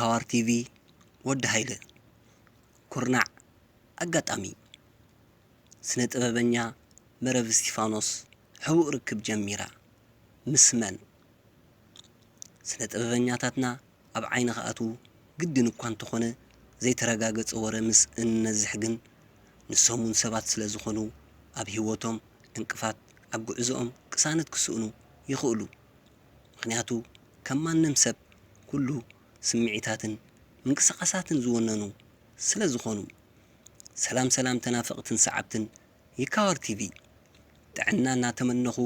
ፓወር ቲቪ። ወዲ ሃይለ። ኩርናዕ። ኣጋጣሚ። ስነ ጥበበኛ መረብ እስቲፋኖስ ሕቡእ ርክብ ጀሚራ። ምስ መን? ስነ ጥበበኛታትና ኣብ ዓይኒ ክኣትዉ ግድን እኳ እንተኾነ፣ ዘይተረጋገጸ ወረ ምስ እንነዝሕ ግን፣ ንሶም እውን ሰባት ስለ ዝኾኑ፣ ኣብ ህይወቶም ዕንቅፋት፣ ኣብ ጉዕዞኦም ቅሳነት ክስእኑ ይኽእሉ። ምኽንያቱ ከም ማንም ሰብ ኩሉ ስምዒታትን ምንቅስቓሳትን ዝወነኑ ስለ ዝኾኑ። ሰላም ሰላም ተናፈቕትን ሰዓብትን የካወር ቲቪ። ጥዕና እናተመነኹ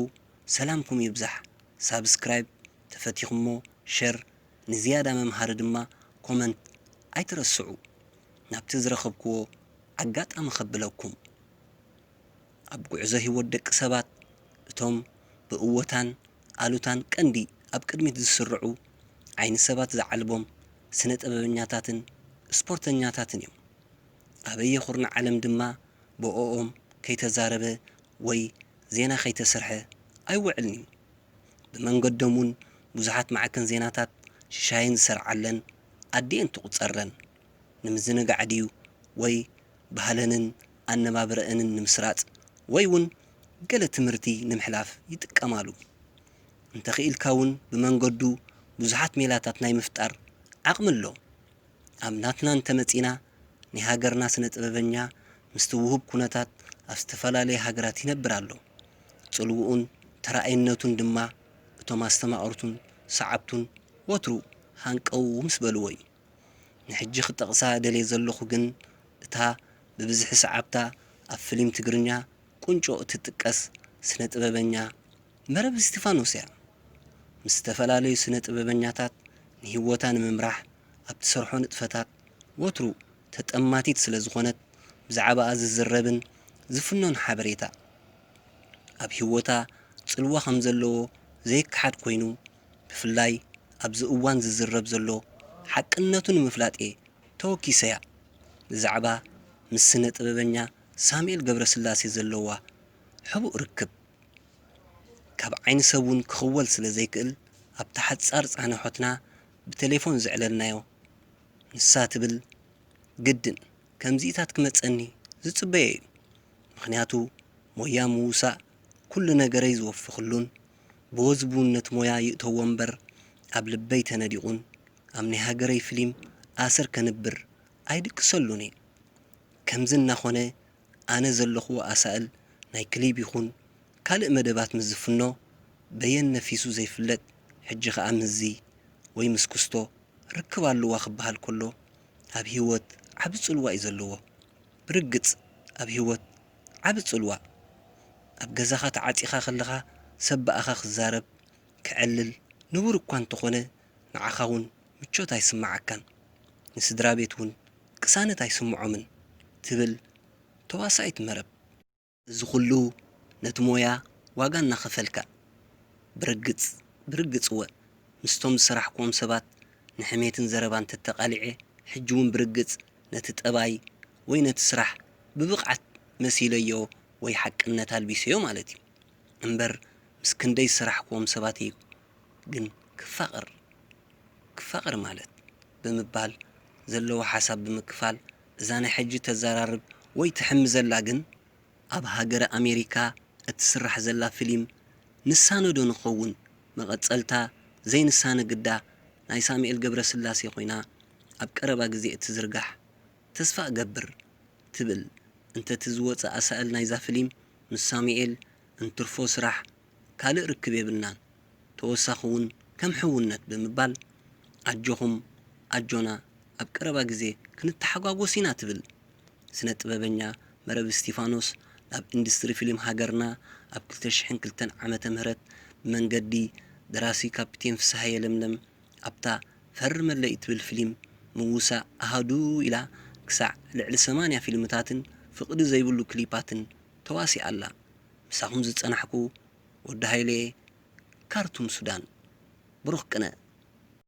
ሰላምኩም ይብዛሕ። ሳብስክራይብ ተፈቲኹሞ ሸር፣ ንዝያዳ መምሃሪ ድማ ኮመንት ኣይትረስዑ። ናብቲ ዝረኸብክዎ ኣጋጣሚ ከብለኩም። ኣብ ጉዕዞ ህይወት ደቂ ሰባት እቶም ብእወታን ኣሉታን ቀንዲ ኣብ ቅድሚት ዝስርዑ ዓይኒ ሰባት ዝዓልቦም ስነ ጥበበኛታትን ስፖርተኛታትን እዮም። ኣበየ ኩርናዕ ዓለም ድማ ብኦኦም ከይተዛረበ ወይ ዜና ከይተሰርሐ ኣይውዕልን እዩ። ብመንገዶም እውን ብዙሓት ማዕከን ዜናታት ሽሻይን ዝሰርዓለን ኣዲኤን ትቑጸረን። ንምዝንጋዕ ድዩ ወይ ባህለንን ኣነባብረአንን ንምስራጽ ወይ እውን ገለ ትምህርቲ ንምሕላፍ ይጥቀማሉ። እንተኽኢልካ እውን ብመንገዱ ብዙሓት ሜላታት ናይ ምፍጣር ዓቕሚ ኣሎ። ኣብ ናትና እንተመጺና፣ ናይ ሃገርና ስነ ጥበበኛ ምስቲ ውሁብ ኩነታት ኣብ ዝተፈላለየ ሃገራት ይነብር ኣሎ። ጽልውኡን ተራኣይነቱን ድማ እቶም ኣስተማቕርቱን ሰዓብቱን ወትሩ ሃንቀው ምስ በልዎ እዩ። ንሕጂ ክጠቕሳ ደልየ ዘለኹ ግን እታ ብብዝሒ ሰዓብታ ኣብ ፍሊም ትግርኛ ቁንጮ እትጥቀስ ስነ ጥበበኛ መረብ እስቲፋኖስ እያ። ምስ ዝተፈላለዩ ስነ ጥበበኛታት ንህይወታ ንምምራሕ ኣብ ትሰርሖ ንጥፈታት ወትሩ ተጠማቲት ስለ ዝኾነት ብዛዕባኣ ዝዝረብን ዝፍኖን ሓበሬታ ኣብ ህይወታ ጽልዋ ከም ዘለዎ ዘይከሓድ ኮይኑ፣ ብፍላይ ኣብዚ እዋን ዝዝረብ ዘሎ ሓቅነቱ ንምፍላጥ እየ ተወኪሰያ። ብዛዕባ ምስ ስነ ጥበበኛ ሳሙኤል ገብረስላሴ ዘለዋ ሕቡእ ርክብ ካብ ዓይኒ ሰብ እውን ክኽወል ስለ ዘይክእል፣ ኣብታ ሓጻር ጻንሖትና ብቴሌፎን ዘዕለልናዮ፣ ንሳ ትብል፣ ግድን ከምዚኢታት ክመጸኒ ዝጽበዮ እዩ። ምኽንያቱ ሞያ ምውሳእ ኩሉ ነገረይ ዝወፈኽሉን ብወዝቢ እውን ነቲ ሞያ ይእተዎ እምበር ኣብ ልበይ ተነዲቑን ኣብ ናይ ሃገረይ ፍሊም ኣሰር ከንብር ኣይድቅሰሉን እየ። ከምዚ እናኾነ ኣነ ዘለኽዎ ኣሳእል ናይ ክሊፕ ይኹን ካልእ መደባት ምስ ዝፍኖ በየን ነፊሱ ዘይፍለጥ፣ ሕጂ ኸኣ ምስዚ ወይ ምስ ክስቶ ርክብ ኣለዋ ክበሃል ከሎ ኣብ ህይወት ዓቢ ጽልዋ እዩ ዘለዎ። ብርግጽ ኣብ ህይወት ዓቢ ጽልዋ። ኣብ ገዛኻ ተዓጺኻ ከለኻ ሰብ ብኣኻ ክዛረብ፣ ክዕልል ንቡር እኳ እንተኾነ ንዓኻ እውን ምቾት ኣይስምዓካን። ንስድራ ቤት እውን ቅሳነት ኣይስምዖምን ትብል ተዋሳኢት መረብ። እዚ ኩሉ ነቲ ሞያ ዋጋ እናኸፈልካ። ብርግጽ ብርግጽ እወ ምስቶም ዝሰራሕክዎም ሰባት ንሕሜትን ዘረባን ተተቓሊዐ ሕጂ እውን ብርግጽ ነቲ ጠባይ ወይ ነቲ ስራሕ ብብቕዓት መሲለዮ ወይ ሓቅነት ኣልቢሰዮ ማለት እዩ። እምበር ምስ ክንደይ ዝሰራሕክዎም ሰባት እዩ ግን ክፋቐር ክፋቐር ማለት ብምባል ዘለዎ ሓሳብ ብምክፋል እዛ ናይ ሕጂ ተዘራርብ ወይ ትሕሚ ዘላ ግን ኣብ ሃገረ ኣሜሪካ እትስራሕ ዘላ ፍሊም ንሳነዶ ንኸውን መቐጸልታ ዘይንሳነ ግዳ ናይ ሳሙኤል ገብረስላሴ ኮይና ኣብ ቀረባ ግዜ እትዝርጋሕ ተስፋ እገብር ትብል። እንተቲ ዝወጸ ኣሳእል ናይዛ ፍሊም ምስ ሳሙኤል እንትርፎ ስራሕ ካልእ ርክብ የብልናን። ተወሳኺ እውን ከም ሕውነት ብምባል ኣጆኹም ኣጆና ኣብ ቀረባ ግዜ ክንተሓጓጎስ ኢና ትብል። ስነ ጥበበኛ መረብ እስቲፋኖስ ናብ ኢንዱስትሪ ፊልም ሃገርና ኣብ ክልተ ሽሕን ክልተን ዓመተ ምህረት ብመንገዲ ደራሲ ካፒቴን ፍስሃየ ለምለም ኣብታ ፈርመለይ እትብል ፊልም ምውሳእ ኣሃዱ ኢላ ክሳዕ ልዕሊ ሰማንያ ፊልምታትን ፍቕዲ ዘይብሉ ክሊፓትን ተዋሲኣ ኣላ። ምሳኹም ዝጸናሕኩ ወዲ ሃይለ፣ ካርቱም ሱዳን። ብሩኽ ቅነ።